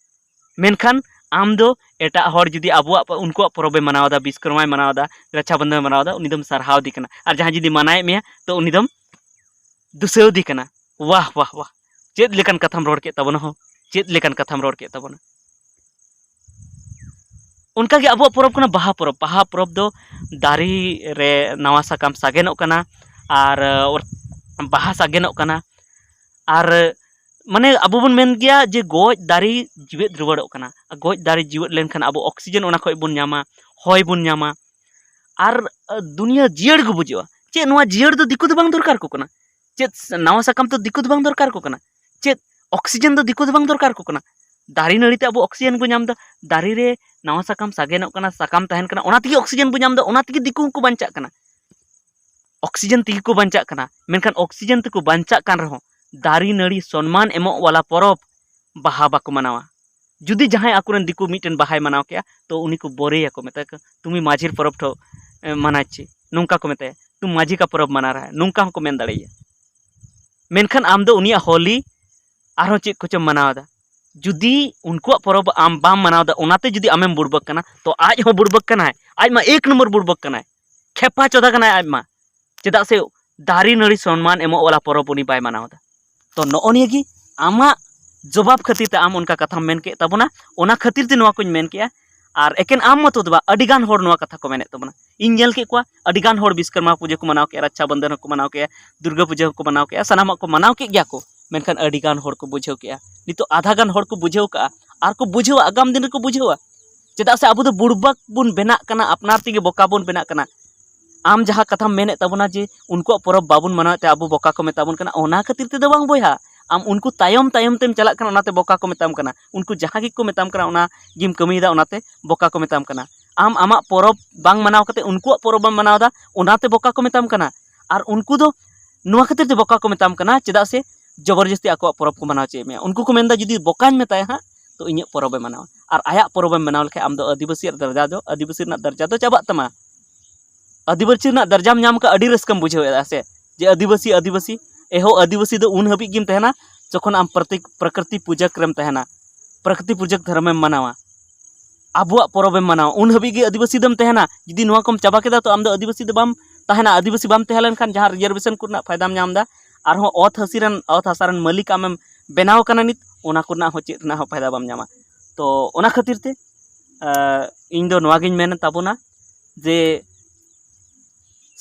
ᱢᱮᱱᱠᱷᱟᱱ ᱟᱢ ᱫᱚ ᱮᱴᱟᱜ ᱦᱚᱲ ᱡᱩᱫᱤ ᱟᱵᱚᱣᱟᱜ ᱯᱚ-, ᱩᱱᱠᱩᱣᱟᱜ ᱯᱚᱨᱚᱵᱽ ᱮ ᱢᱟᱱᱟᱣ ᱮᱫᱟ, ᱵᱤᱥᱠᱚᱨᱢᱟᱭ ᱢᱟᱱᱟᱣ ᱮᱫᱟ, ᱨᱟᱠᱷᱟ ᱵᱚᱱᱫᱷᱚᱱᱮ ᱢᱟᱱᱟᱣ ᱮᱫᱟ, ᱩᱱᱤ ᱫᱚᱢ ᱥᱟᱨᱦᱟᱣ ᱮᱫᱮ ᱠᱟᱱᱟ᱾ ᱟᱨ ᱡᱟᱦᱟᱸᱭ ᱡᱩᱫᱤ ᱢᱟᱱᱟᱣᱮᱫ ᱢᱮᱭᱟ, ᱛᱚ ᱩᱱᱤ ᱫᱚᱢ ᱫᱩᱥᱟᱹᱣ ᱮᱫᱮ ᱠᱟᱱᱟ᱾ ᱣᱟᱦ, ᱣᱟᱦ, ᱣᱟᱦ! ᱪᱮᱫ ᱞᱮᱠᱟᱱ ᱠᱟᱛᱷᱟᱢ ᱨᱚᱲ ᱠᱮᱫ ᱛᱟᱵᱚᱱᱟ ᱦᱳ? ᱪᱮᱫ ᱞᱮᱠᱟᱱ ᱠᱟᱛᱷᱟᱢ ᱨᱚᱲ ᱠᱮᱫ ᱛᱟᱵᱚᱱᱟ? ᱚᱱᱠᱟᱜᱮ ᱟᱵᱚᱣᱟᱜ ᱯᱚᱨᱚᱵᱽ ᱠᱟᱱᱟ ᱵᱟᱦᱟ ᱯᱚᱨᱚᱵᱽ᱾ ᱵᱟᱦᱟ ᱯᱚᱨᱚᱵᱽ ᱫᱚ ᱫᱟᱨᱮ ᱨᱮ ᱱᱟᱣᱟ ᱥᱟᱠᱟᱢ ᱥᱟᱜᱮᱱᱚᱜ ᱠᱟᱱᱟ ᱟᱨ, ᱟᱨ ᱵᱟᱦᱟ ᱥᱟᱜᱮᱱᱚᱜ ᱠᱟᱱᱟ᱾ ᱟᱨ ᱢᱟᱱᱮ ᱟᱵᱚ ᱵᱚᱱ ᱢᱮᱱ ᱜᱮᱭᱟ ᱡᱮ ᱜᱚᱡ ᱫᱟᱨᱮ ᱡᱤᱣᱮᱫ ᱨᱩᱣᱟᱹᱲᱚᱜ ᱠᱟᱱᱟ᱾ ᱜᱚᱡ ᱫᱟᱨᱮ ᱡᱤᱣᱮᱫ ᱞᱮᱱᱠᱷᱟᱱ ᱟᱵᱚ ᱚᱠᱥᱤᱡᱮᱱ ᱚᱱᱟ ᱠᱷᱚᱡ ᱵᱚᱱ ᱧᱟᱢᱟ, ᱦᱚᱭ ᱵᱚᱱ ᱧᱟᱢᱟ᱾ ᱟᱨ, ᱟᱨ ᱫᱩᱱᱤᱭᱟᱹ ᱡᱤᱭᱟᱹᱲ ᱜᱮ ᱵᱩᱡᱷᱟᱹᱜᱼᱟ᱾ ᱪᱮᱫ ᱱᱚᱣᱟ ᱡᱤᱭᱟᱹᱲ ᱫᱚ ᱫᱤᱠᱩ ᱫᱚ ᱵᱟᱝ ᱫᱚᱨᱠᱟᱨ ᱠᱚ ᱠᱟᱱᱟ? ᱪᱮᱫ ᱱᱟᱣᱟ ᱥᱟᱠᱟᱢ ᱫᱚ ᱫᱤᱠᱩ ᱫᱚ ᱵᱟᱝ ᱫᱚᱨᱠᱟᱨ ᱠᱚ ᱠᱟᱱᱟ? ᱪᱮᱫ ᱚᱠᱥᱤᱡᱮᱱ ᱫᱚ ᱫᱤᱠᱩ ᱫᱚ ᱵᱟᱝ ᱫᱚᱨᱠᱟᱨ ᱠᱚ ᱠᱟᱱᱟ? ᱫᱟᱨᱮ ᱱᱟᱹᱲᱤ ᱛᱮ ᱟᱵᱚ ᱚᱠᱥᱤᱡᱮᱱ ᱵᱚᱱ ᱧᱟᱢ ᱮᱫᱟ, ᱫᱟᱨᱮ ᱨᱮ ᱱᱟᱣᱟ ᱥᱟᱠᱟᱢ ᱥᱟᱜᱮᱱᱚᱜ ᱠᱟᱱᱟ, ᱥᱟᱠᱟᱢ ᱛᱟᱦᱮᱱ ᱠᱟᱱᱟ, ᱚᱱᱟ ᱛᱮᱜᱮ ᱚᱠᱥᱤᱡᱮᱱ ᱵᱚᱱ ᱧᱟᱢ ᱮᱫᱟ, ᱚᱱᱟ ᱛᱮᱜᱮ ᱫᱤᱠᱩ ᱦᱚᱸᱠᱚ ᱵᱟᱧᱪᱟᱜ ᱠᱟᱱᱟ᱾ ᱚᱠᱥᱤᱡᱮᱱ ᱛᱮᱜᱮ ᱠᱚ ᱵᱟᱧᱪᱟᱜ ᱠᱟᱱᱟ᱾ ᱢᱮᱱᱠᱷᱟᱱ ᱚᱠᱥᱤᱡᱮᱱ ᱛᱮᱠᱚ ᱵᱟᱧᱪᱟᱜ ᱠᱟᱱ ᱨᱮᱦᱚᱸ ᱫᱟᱨᱮ ᱱᱟᱹᱲᱤ ᱥᱚᱱᱢᱟᱱ ᱮᱢᱚᱜ ᱣᱟᱞᱟ ᱯᱚᱨᱚᱵᱽ ᱵᱟᱦᱟ ᱵᱟᱠᱚ ᱢᱟᱱᱟᱣᱟ᱾ ᱡᱩᱫᱤ ᱡᱟᱦᱟᱸᱭ ᱟᱠᱚᱨᱮᱱ ᱫᱤᱠᱩ ᱢᱤᱫᱴᱮᱱ ᱵᱟᱦᱟᱭ ᱢᱟᱱᱟᱣ ᱠᱮᱜᱼᱟ, ᱛᱚ ᱩᱱᱤ ᱠᱚ ᱵᱚᱨᱮᱭᱟᱠᱚ, ᱢᱮᱛᱟ ᱠᱚ, "ᱛᱩᱢᱤ ᱢᱟᱹᱡᱷᱤᱨ ᱯᱚᱨᱚᱵᱽ ᱴᱷᱚ, ᱮ, ᱢᱟᱱᱟᱪᱪᱷᱮ", ᱱᱚᱝᱠᱟ ᱠᱚ ᱢᱮᱛᱟᱭᱟ, "ᱛᱩᱢ ᱢᱟᱹᱡᱷᱤ ᱠᱟ ᱯᱚᱨᱚᱵᱽ ᱢᱟᱱᱟ ᱨᱟᱦᱟ ᱦᱮ", ᱱᱚᱝᱠᱟ ᱦᱚᱸᱠᱚ ᱢᱮᱱ ᱫᱟᱲᱮᱭᱟᱜᱼᱟ᱾ ᱢᱮᱱᱠᱷᱟᱱ ᱟᱢ ᱫᱚ ᱩᱱᱤᱭᱟᱜ ᱦᱳᱞᱤ ᱟᱨᱦᱚᱸ ᱪᱮᱫ ᱠᱚᱪᱚᱢ ᱢᱟᱱᱟᱣ ᱮᱫᱟ᱾ ᱡᱩᱫᱤ ᱩᱱᱠᱩᱣᱟᱜ ᱯᱚᱨᱚᱵᱽ ᱟᱢ ᱵᱟᱢ ᱢᱟᱱᱟᱣ ᱮᱫᱟ, ᱚᱱᱟᱛᱮ ᱡᱩᱫᱤ ᱟᱢᱮᱢ ᱵᱩᱲᱵᱟᱹᱠ ᱠᱟᱱᱟ, ᱛᱚ ᱟᱡ ᱦᱚᱸ ᱵᱩᱲᱵᱟᱹᱠ ᱠᱟᱱᱟᱭ᱾ ᱟᱡ ᱢᱟ ᱮᱠ ᱱᱚᱢᱵᱚᱨ ᱵᱩᱲᱵᱟᱹᱠ ᱠᱟᱱᱟᱭ, ᱠᱷᱮᱯᱟ ᱪᱚᱫᱟ ᱠᱟᱱᱟᱭ ᱟᱡ ᱢᱟ᱾ ᱪᱮᱫᱟᱜ ᱥᱮ ᱫᱟᱨᱮ ᱱᱟᱹᱲᱤ ᱥᱚᱱᱢᱟᱱ ᱮᱢᱚᱜ ᱣᱟᱞᱟ ᱯᱚᱨᱚᱵᱽ ᱩᱱᱤ ᱵᱟᱭ ᱢᱟᱱᱟᱣ ᱮᱫᱟ᱾ ᱛᱚ ᱱᱚᱜᱼᱚ ᱱᱤᱭᱟᱹ ᱜᱮ ᱟᱢᱟᱜ ᱡᱚᱵᱟᱵ ᱠᱷᱟᱹᱛᱤᱨ ᱛᱮ ᱟᱢ ᱚᱱᱠᱟ ᱠᱟᱛᱷᱟᱢ ᱢᱮᱱ ᱠᱮᱫ ᱛᱟᱵᱚᱱᱟ, ᱚᱱᱟ ᱠᱷᱟᱹᱛᱤᱨ ᱛᱮ ᱱᱚᱣᱟ ᱠᱚᱧ ᱢᱮᱱ ᱠᱮᱜᱼᱟ᱾ ᱟᱨ ᱮᱠᱮᱱ ᱟᱢ ᱢᱚᱛᱚ ᱫᱚ ᱵᱟᱝ, ᱟᱹᱰᱤ ᱜᱟᱱ ᱦᱚᱲ ᱱᱚᱣᱟ ᱠᱟᱛᱷᱟ ᱠᱚ ᱢᱮᱱᱮᱫ ᱛᱟᱵᱚᱱᱟ᱾ ᱤᱧ ᱧᱮᱞ ᱠᱮᱫ ᱠᱚᱣᱟ, ᱟᱹᱰᱤ ᱜᱟᱱ ᱦᱚᱲ ᱵᱤᱥᱠᱚᱨᱢᱟ ᱯᱩᱡᱟᱹ ᱠᱚ ᱢᱟᱱᱟᱣ ᱠᱮᱜᱼᱟ, ᱨᱟᱠᱷᱟ ᱵᱚᱱᱫᱷᱚᱱ ᱦᱚᱸᱠᱚ ᱢᱟᱱᱟᱣ ᱠᱮᱜᱼᱟ, ᱫᱩᱨᱜᱟᱹ ᱯᱩᱡᱟᱹ ᱦᱚᱸᱠᱚ ᱢᱟᱱᱟᱣ ᱠᱮᱜᱼᱟ, ᱥᱟᱱᱟᱢᱟᱜ ᱠᱚ ᱢᱟᱱᱟᱣ ᱠᱮᱫ ᱜᱮᱭᱟ ᱠᱚ᱾ ᱢᱮᱱᱠᱷᱟᱱ ᱟᱹᱰᱤ ᱜᱟᱱ ᱦᱚᱲ ᱠᱚ ᱵᱩᱡᱷᱟᱹᱣ ᱠᱮᱜᱼᱟ, ᱟᱨ ᱠᱚ ᱵᱩᱡᱷᱟᱹᱣᱟ, ᱟᱜᱟᱢ ᱫᱤᱱ ᱨᱮᱠᱚ ᱵᱩᱡᱷᱟᱹᱣᱟ᱾ ᱪᱮᱫᱟᱜ ᱥᱮ ᱟᱵᱚ ᱫᱚ ᱵᱩᱲᱵᱟᱠ ᱵᱚᱱ ᱵᱮᱱᱟᱜ ᱠᱟᱱᱟ, ᱟᱯᱱᱟᱨ ᱛᱮᱜᱮ ᱵᱚᱠᱟ ᱵᱚᱱ ᱵᱮᱱᱟᱜ ᱠᱟᱱᱟ᱾ ᱟᱢ ᱡᱟᱦᱟᱸ ᱠᱟᱛᱷᱟᱢ ᱢᱮᱱᱮᱫ ᱛᱟᱵᱚᱱᱟ ᱡᱮ ᱩᱱᱠᱩᱣᱟᱜ ᱯᱚᱨᱚᱵᱽ ᱵᱟᱵᱚᱱ ᱢᱟᱱᱟᱣᱮᱫ ᱛᱮ ᱟᱵᱚ ᱵᱚᱠᱟ ᱠᱚ ᱢᱮᱛᱟ ᱵᱚᱱ ᱠᱟᱱᱟ, ᱚᱱᱟ ᱠᱷᱟᱹᱛᱤᱨ ᱛᱮᱫᱚ ᱵᱟᱝ ᱵᱚᱭᱦᱟ᱾ ᱟᱢ ᱩᱱᱠᱩ ᱛᱟᱭᱚᱢ ᱛᱟᱭᱚᱢ ᱛᱮᱢ ᱪᱟᱞᱟᱜ ᱠᱟᱱᱟ, ᱚᱱᱟᱛᱮ ᱵᱚᱠᱟ ᱠᱚ ᱢᱮᱛᱟᱢ ᱠᱟᱱᱟ᱾ ᱩᱱᱠᱩ ᱡᱟᱦᱟᱸ ᱜᱮᱠᱚ ᱢᱮᱛᱟᱢ ᱠᱟᱱᱟ ᱚᱱᱟ ᱜᱮᱢ ᱠᱟᱹᱢᱤᱭᱮᱫᱟ, ᱚᱱᱟᱛᱮ ᱵᱚᱠᱟ ᱠᱚ ᱢᱮᱛᱟᱢ ᱠᱟᱱᱟ᱾ ᱟᱢ ᱟᱢᱟᱜ ᱯᱚᱨᱚᱵᱽ ᱵᱟᱝ ᱢᱟᱱᱟᱣ ᱠᱟᱛᱮ ᱩᱱᱠᱩᱣᱟᱜ ᱯᱚᱨᱚᱵᱽ ᱮᱢ ᱢᱟᱱᱟᱣᱫᱟ, ᱚᱱᱟᱛᱮ ᱵᱚᱠᱟ ᱠᱚ ᱢᱮᱛᱟᱢ ᱠᱟᱱᱟ᱾ ᱟᱨ ᱩᱱᱠᱩ ᱫᱚ ᱱᱚᱣᱟ ᱠᱷᱟᱹᱛᱤᱨ ᱛᱮ ᱵᱚᱠᱟ ᱠᱚ ᱢᱮᱛᱟᱢ ᱠᱟᱱᱟ, ᱪᱮᱫᱟᱜ ᱥᱮ ᱡᱚᱵᱚᱨᱡᱚᱥᱛᱤ ᱟᱠᱚᱣᱟᱜ ᱯᱚᱨᱚᱵᱽ ᱠᱚ ᱢᱟᱱᱟᱣ ᱦᱚᱪᱚᱭᱮᱫ ᱢᱮᱭᱟ᱾ ᱩᱱᱠᱩ ᱠᱚ ᱢᱮᱱᱫᱟ ᱡᱩᱫᱤ ᱵᱚᱠᱟᱧ ᱢᱮᱛᱟᱭᱟ ᱦᱟᱸᱜ, ᱛᱚ ᱤᱧᱟᱹᱜ ᱯᱚᱨᱚᱵᱽᱮ ᱢᱟᱱᱟᱣᱟ᱾ ᱟᱨ ᱟᱭᱟᱜ ᱯᱚᱨᱚᱵᱽᱮᱢ ᱢᱟᱱᱟᱣ ᱞᱮᱠᱷᱟᱱ ᱟᱢ ᱫᱚ ᱟᱹᱫᱤᱵᱟᱹᱥᱤᱭᱟᱜ ᱫᱟᱨᱡᱟ ᱫᱚ, ᱟᱹᱫᱤᱵᱟᱹᱥᱤ ᱨᱮᱱᱟᱜ ᱫᱟᱨᱡᱟ ᱫᱚ ᱪᱟᱵᱟᱜ ᱛᱟᱢᱟ᱾ ᱟᱹᱫᱤᱵᱟᱹᱥᱤ ᱨᱮᱱᱟᱜ ᱫᱟᱨᱡᱟᱢ ᱧᱟᱢ ᱠᱟᱜ, ᱟᱹᱰᱤ ᱨᱟᱹᱥᱠᱟᱹᱢ ᱵᱩᱡᱷᱟᱹᱣ ᱮᱫᱟ ᱥᱮ, ᱡᱮ ᱟᱹᱫᱤᱵᱟᱹᱥᱤ, ᱟᱹᱫᱤᱵᱟᱹᱥᱤ᱾ ᱮᱦᱚ ᱟᱹᱫᱤᱵᱟᱹᱥᱤ ᱫᱚ ᱩᱱ ᱦᱟᱹᱵᱤᱡ ᱜᱮᱢ ᱛᱟᱦᱮᱱᱟ ᱡᱚᱠᱷᱚᱱ ᱟᱢ ᱯᱨᱚᱛᱤ-, ᱯᱨᱚᱠᱨᱤᱛᱤ ᱯᱩᱡᱟᱹᱠ ᱨᱮᱢ ᱛᱟᱦᱮᱱᱟ, ᱯᱨᱚᱠᱨᱤᱛᱤ ᱯᱩᱡᱟᱹᱠ ᱫᱷᱚᱨᱚᱢᱮᱢ ᱢᱟᱱᱟᱣᱟ, ᱟᱵᱚᱣᱟᱜ ᱯᱚᱨᱚᱵᱽᱮᱢ ᱢᱟᱱᱟᱣᱟ, ᱩᱱ ᱦᱟᱹᱵᱤᱡ ᱜᱮ ᱟᱹᱫᱤᱵᱟᱹᱥᱤ ᱫᱚᱢ ᱛᱟᱦᱮᱱᱟ᱾ ᱡᱩᱫᱤ ᱱᱚᱣᱟ ᱠᱚᱢ ᱪᱟᱵᱟ ᱠᱮᱫᱟ, ᱛᱚ ᱟᱢ ᱫᱚ ᱟᱹᱫᱤᱵᱟᱹᱥᱤ ᱫᱚ ᱵᱟᱢ ᱛᱟᱦᱮᱱᱟ᱾ ᱟᱹᱫᱤᱵᱟᱹᱥᱤ ᱵᱟᱢ ᱛᱟᱦᱮᱸ ᱞᱮᱱᱠᱷᱟᱱ ᱡᱟᱦᱟᱸ ᱨᱤᱡᱟᱨᱵᱷᱮᱥᱚᱱ ᱠᱚᱨᱮᱱᱟᱜ ᱯᱷᱟᱭᱫᱟᱢ ᱧᱟᱢ ᱮᱫᱟ, ᱟᱨᱦᱚᱸ ᱚᱛ ᱦᱟᱹᱥᱤ ᱨᱮᱱ, ᱚᱛ ᱦᱟᱥᱟ ᱨᱮᱱ ᱢᱟᱹᱞᱤᱠ ᱟᱢᱮᱢ ᱵᱮᱱᱟᱣ ᱟᱠᱟᱱᱟ ᱱᱤᱛ, ᱚᱱᱟ ᱠᱚᱨᱮᱱᱟᱜ ᱦᱚᱸ ᱪᱮᱫ ᱨᱮᱱᱟᱜ ᱦᱚᱸ ᱯᱷᱟᱭᱫᱟ ᱵᱟᱢ ᱧᱟᱢᱟ᱾ ᱛᱚ ᱚᱱᱟ ᱠᱷᱟᱹᱛᱤᱨ ᱛᱮ, ᱟᱸ, ᱤᱧ ᱫᱚ ᱱᱚᱣᱟ ᱜᱤᱧ ᱢᱮᱱ ᱛᱟᱵᱚᱱᱟ ᱡᱮ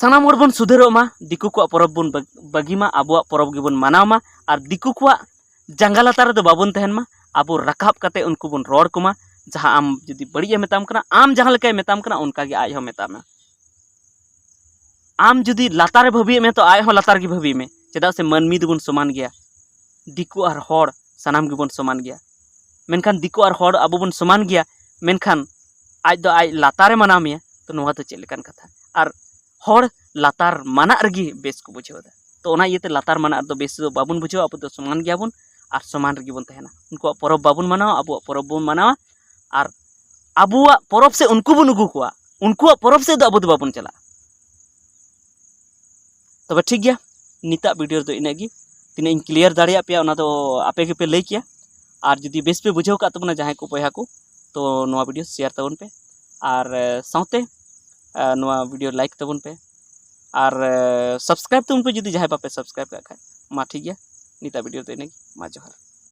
ᱥᱟᱱᱟᱢ ᱦᱚᱲ ᱵᱚᱱ ᱥᱩᱫᱷᱟᱹᱨᱚᱜ ᱢᱟ, ᱫᱤᱠᱩ ᱠᱚᱣᱟᱜ ᱯᱚᱨᱚᱵᱽ ᱵᱚᱱ ᱵᱟᱹᱜ-, ᱵᱟᱹᱜᱤ ᱢᱟ, ᱟᱵᱚᱣᱟᱜ ᱯᱚᱨᱚᱵᱽ ᱜᱮᱵᱚᱱ ᱢᱟᱱᱟᱣ ᱢᱟ, ᱟᱨ ᱫᱤᱠᱩ ᱠᱚᱣᱟᱜ ᱡᱟᱸᱜᱟ ᱞᱟᱛᱟᱨ ᱨᱮᱫᱚ ᱵᱟᱵᱚᱱ ᱛᱟᱦᱮᱱ ᱢᱟ᱾ ᱟᱵᱚ ᱨᱟᱠᱟᱵ ᱠᱟᱛᱮ ᱩᱱᱠᱩ ᱵᱚᱱ ᱨᱚᱲ ᱠᱚᱢᱟ᱾ ᱡᱟᱦᱟᱸ ᱟᱢ ᱡᱩᱫᱤ ᱵᱟᱹᱲᱤᱡ ᱮ ᱢᱮᱛᱟᱢ ᱠᱟᱱᱟ, ᱟᱢ ᱡᱟᱦᱟᱸ ᱞᱮᱠᱟᱭ ᱢᱮᱛᱟᱢ ᱠᱟᱱᱟ, ᱚᱱᱠᱟ ᱜᱮ ᱟᱡ ᱦᱚᱸ ᱢᱮᱛᱟᱜ ᱢᱮ᱾ ᱟᱢ ᱡᱩᱫᱤ ᱞᱟᱛᱟᱨ ᱨᱮ ᱵᱷᱟᱹᱵᱤᱭᱮᱫ ᱢᱮᱭᱟ, ᱛᱚ ᱟᱡ ᱦᱚᱸ ᱞᱟᱛᱟᱨ ᱜᱮ ᱵᱷᱟᱹᱵᱤᱭ ᱢᱮ᱾ ᱪᱮᱫᱟᱜ ᱥᱮ ᱢᱟᱹᱱᱢᱤ ᱫᱚᱵᱚᱱ ᱥᱚᱢᱟᱱ ᱜᱮᱭᱟ᱾ ᱫᱤᱠᱩ ᱟᱨ ᱦᱚᱲ ᱥᱟᱱᱟᱢ ᱜᱮᱵᱚᱱ ᱥᱚᱢᱟᱱ ᱜᱮᱭᱟ᱾ ᱢᱮᱱᱠᱷᱟᱱ ᱫᱤᱠᱩ ᱟᱨ ᱦᱚᱲ ᱟᱵᱚ ᱵᱚᱱ ᱥᱚᱢᱟᱱ ᱜᱮᱭᱟ, ᱢᱮᱱᱠᱷᱟᱱ ᱟᱡ ᱫᱚ ᱟᱡ ᱞᱟᱛᱟᱨᱮ ᱢᱟᱱᱟᱣ ᱢᱮᱭᱟ, ᱛᱚ ᱱᱚᱣᱟ ᱫᱚ ᱪᱮᱫ ᱞᱮᱠᱟᱱ ᱠᱟᱛᱷᱟ? ᱟᱨ ᱦᱚᱲ ᱞᱟᱛᱟᱨ ᱢᱟᱱᱟᱜ ᱨᱮᱜᱮ ᱵᱮᱥ ᱠᱚ ᱵᱩᱡᱷᱟᱹᱣ ᱮᱫᱟ᱾ ᱛᱚ ᱚᱱᱟ ᱤᱭᱟᱹᱛᱮ ᱞᱟᱛᱟᱨ ᱢᱟᱱᱟᱜ ᱨᱮᱫᱚ ᱵᱮᱥ ᱫᱚ ᱵᱟᱵᱚᱱ ᱵᱩᱡᱷᱟᱹᱣᱟ, ᱟᱵᱚ ᱫᱚ ᱥᱚᱢᱟᱱ ᱜᱮᱭᱟᱵᱚᱱ ᱟᱨ ᱥᱚᱢᱟᱱ ᱨᱮᱜᱮ ᱵᱚᱱ ᱛᱟᱦᱮᱱᱟ᱾ ᱩᱱᱠᱩᱣᱟᱜ ᱯᱚᱨᱚᱵᱽ ᱵᱟᱵᱚᱱ ᱢᱟᱱᱟᱣᱟ, ᱟᱵᱚᱣᱟᱜ ᱯᱚᱨᱚᱵᱽ ᱵᱚᱱ ᱢᱟᱱᱟᱣᱟ᱾ ᱟᱨ ᱟᱵᱚᱣᱟᱜ ᱯᱚᱨᱚᱵᱽ ᱥᱮᱫ ᱩᱱᱠᱩ ᱵᱚᱱ ᱟᱹᱜᱩ ᱠᱚᱣᱟ, ᱩᱱᱠᱩᱣᱟᱜ ᱯᱚᱨᱚᱵᱽ ᱥᱮᱫ ᱫᱚ ᱟᱵᱚ ᱫᱚ ᱵᱟᱵᱚᱱ ᱪᱟᱞᱟᱜᱼᱟ᱾ ᱛᱚᱵᱮ ᱴᱷᱤᱠ ᱜᱮᱭᱟ, ᱱᱤᱛᱟᱜ ᱵᱷᱤᱰᱤᱭᱳ ᱨᱮᱫᱚ ᱤᱱᱟᱹᱜ ᱜᱮ᱾ ᱛᱤᱱᱟᱹᱜ ᱤᱧ ᱠᱞᱤᱭᱟᱨ ᱫᱟᱲᱮᱭᱟᱜ ᱯᱮᱭᱟ, ᱚᱱᱟ ᱫᱚ ᱟᱯᱮ ᱜᱮᱯᱮ ᱞᱟᱹᱭ ᱠᱮᱭᱟ᱾ ᱟᱨ ᱡᱩᱫᱤ ᱵᱮᱥ ᱯᱮ ᱵᱩᱡᱷᱟᱹᱣ ᱠᱟᱜ ᱛᱟᱵᱚᱱᱟ ᱡᱟᱦᱟᱸᱭ ᱠᱚ ᱵᱚᱭᱦᱟ ᱠᱚ, ᱛᱚ ᱱᱚᱣᱟ ᱵᱷᱤᱰᱤᱭᱳ ᱥᱮᱭᱟᱨ ᱛᱟᱵᱚᱱ ᱯᱮ᱾ ᱟᱨ, ᱮ, ᱥᱟᱶᱛᱮ, ᱮ, ᱱᱚᱣᱟ ᱵᱷᱤᱰᱤᱭᱳ ᱞᱟᱭᱤᱠ ᱛᱟᱵᱚᱱ ᱯᱮ᱾ ᱟᱨ, ᱮ, ᱥᱟᱵᱥᱠᱨᱟᱭᱤᱵ ᱛᱟᱵᱚᱱ ᱯᱮ ᱡᱩᱫᱤ ᱡᱟᱦᱟᱸᱭ ᱵᱟᱯᱮ ᱥᱟᱵᱥᱠᱨᱟᱭᱤᱵ ᱠᱟᱜ ᱠᱷᱟᱡ᱾ ᱢᱟ ᱴᱷᱤᱠ ᱜᱮᱭᱟ, ᱱᱤᱛᱟᱜ ᱵᱷᱤᱰᱤᱭᱳ ᱫᱚ ᱤᱱᱟᱹᱜᱮ᱾ ᱢᱟ ᱡᱚᱦᱟᱨ᱾